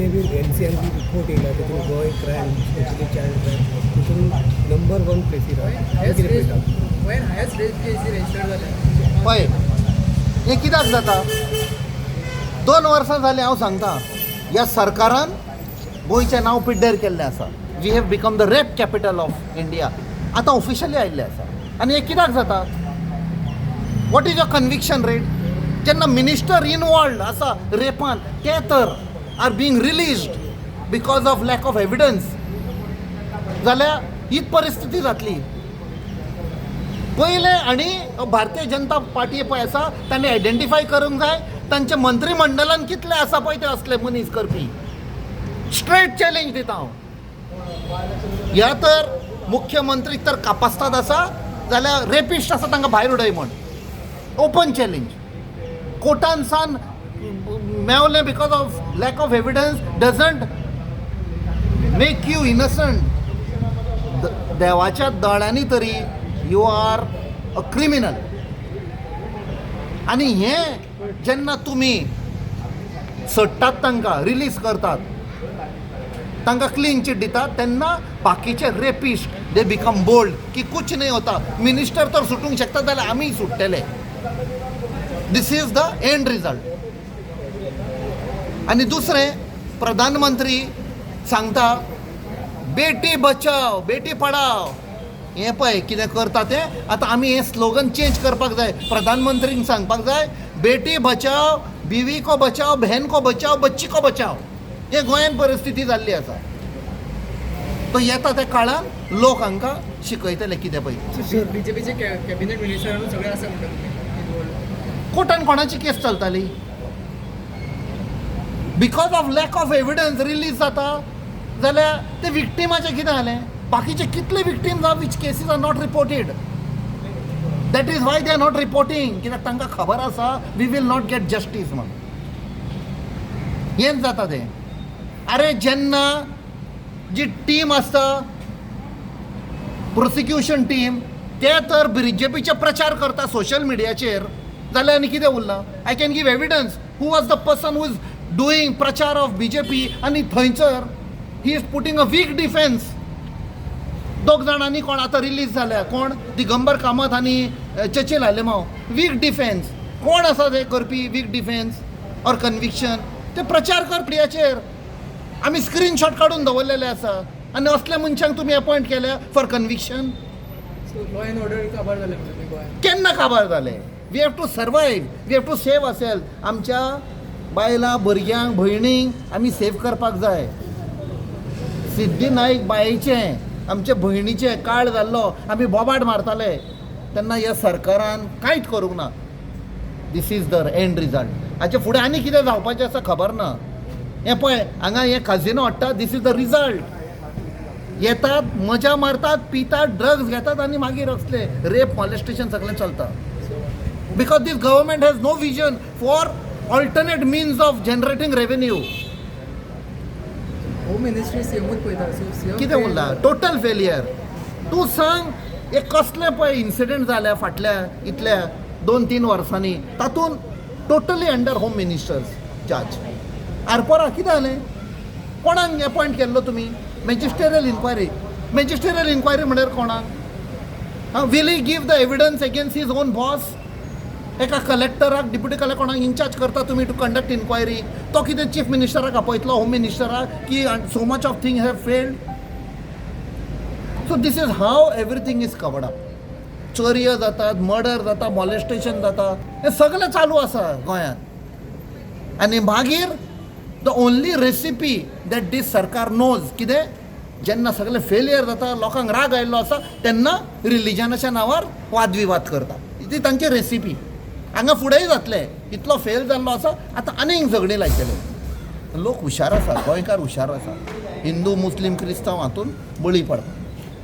NCRB report येयला तितून गोंय क्रायम, स्पेशली चायल्ड क्रायम, तितून नंबर वन प्लेसीर आहा. कितें पळयता? गोंयान हायस्ट रेप केसी रजिस्टर्ड जाल्या. पळय, हें कित्याक जाता? 2 वर्सां जालीं, हांव सांगता, ह्या सरकारान गोंयचें नांव पिड्ड्यार केल्लें आसा. We have become the rape capital of India, आतां ऑफिशियली आयिल्लें आसा. आनी हें कित्याक जाता? What is your conviction rate? जेन्ना मिनिस्टर इनवॉल्ड आसा रेपान, ते तर are being released because of lack of evidence, जाल्यार हीच परिस्थिती जातली. पयलें आनी भारतीय जनता पार्टी पळय आसा, तांणी आयडेंटिफाय करूंक जाय तांच्या मंत्रीमंडळान कितले आसा पळय ते असले मनीस करपी. स्ट्रेट चॅलेंज दिता हांव. ह्या तर मुख्यमंत्री तर कापास्ताद आसा जाल्यार रेपिस्ट आसा, तांकां भायर उडय म्हण ओपन चॅलेंज. कोर्टान सान मेवलें because of lack of evidence doesn't make you innocent. देवाच्या दोळ्यांनी तरी you are a criminal. आनी हें जेन्ना तुमी सोडटात, तांकां रिलीज करतात, तांकां क्लीन चीट दितात, तेन्ना बाकीचे रेपिस्ट they become bold की कुछ नहीं होता, मिनिस्टर तर सुटूंक शकता जाल्यार आमी सुट्टले. This is the end result. आनी दुसरें, प्रधानमंत्री सांगता बेटी बचाव बेटी पढाव. हें पळय कितें करता तें. आतां आमी हें स्लोगन चेंज करपाक जाय. प्रधानमंत्रींक सांगपाक जाय, बेटी बचाव, बीवी को बचाव, बहन को बचाव, बच्ची को बचाव. हें गोंयांत परिस्थिती जाल्ली आसा. तो येता त्या काळान लोक हांकां शिकयतले कितें पळय. बीजेपीचे कॅबिनेट मिनिस्टर सगळे आसा म्हणटा तुमी involved. कोर्टान कोणाची केस चलताली? Because of lack of evidence release जाता जाल्यार ते विक्टिमाचें कितें जालें? बाकीचे कितले विक्टीम्स आहा which cases are not reported? That is why they are not reporting, कित्याक तांकां खबर आसा we will not get justice म्हण. हेंच जाता तें. अरे, जेन्ना जी टीम आसता, प्रोसिक्युशन टीम, ते तर बीजेपीचे प्रचार करता सोशल मिडियाचेर, जाल्यार आनी कितें उरलां? I can give evidence who was the person who is doing प्रचार ऑफ बीजेपी. आनी थंयसर he is putting a weak defence. दोग जाणांनी कोण आतां रिलीज जाल्या, कोण दिगंबर कामत आनी चर्चिल आलेमाव. वीक डिफेन्स कोण आसा ते करपी? वीक डिफेन्स ऑर कन्विक्शन, ते प्रचार कर मिडियाचेर. आमी स्क्रीनशॉट काडून दवरलेले आसा. आनी असल्या मनशांक तुमी अपॉयंट केल्या for conviction. So law and order काबार जालें म्हणटा तुमी गोंयांत. केन्ना काबार जालें? We have to survive, we have to save ourself. आमच्या बायलां, भुरग्यांक, भयणींक आमी सेव करपाक जाय. सिद्धी नाईक बायेचें, आमच्या भयणीचें काळ जाल्लो, आमी बोबाट मारताले तेन्ना ह्या सरकारान कांयच करूंक ना. This is the end result. हाचे फुडें आनी कितें जावपाचें आसा खबर ना. हें पळय, हांगा हें काजिनो हाडटा. This is the result. येतात, मजा मारतात, पितात, ड्रग्स घेतात आनी मागीर असले रेप, मॉलेस्टेशन सगळें चलता, because this government has no vision for alternate means of generating revenue. Home ministry सीएमूच पळयता, सो सीएम कितें उरला? Total failure. तूं सांग, हे कसले पळय इन्सिडंट जाल्या फाटल्या इतल्या 2-3 वर्सांनी, तातूंत totally under home minister's charge. Arpora कितें जालें? कोणाक एपॉयंट केल्लो तुमी? मॅजिस्टेरियल इन्क्वायरी, मॅजिस्टेरियल इन्क्वायरी म्हळ्यार कोणाक? आं, will he give the evidence against his own boss? एका कलेक्टराक, डिप्युटी कलेक्टर, कोणाक इन्चार्ज करता तुमी टू कंडक्ट इन्क्वायरी, तो कितें चीफ मिनिस्टराक आपयतलो, होम मिनिस्टराक, की so much of thing have failed? So this is how everything is covered up. चोरयो जातात, murder जाता, मॉलेस्टेशन जाता, हें सगळें चालू आसा गोंयांत. आनी मागीर the only recipe that this सरकार knows कितें? जेन्ना सगळें फेलियर जाता, लोकांक राग आयिल्लो आसा, तेन्ना रिलिजनाच्या नांवार वादविवाद करता. ती तांची रेसिपी. हांगा फुडेंय जातलें. इतलो फेल जाल्लो आसा, आतां आनीक झगडीं लायतले. लोक हुशार आसा, गोंयकार हुशार आसा. हिंदू, मुस्लीम, क्रिस्तांव हातून बळी पडटा.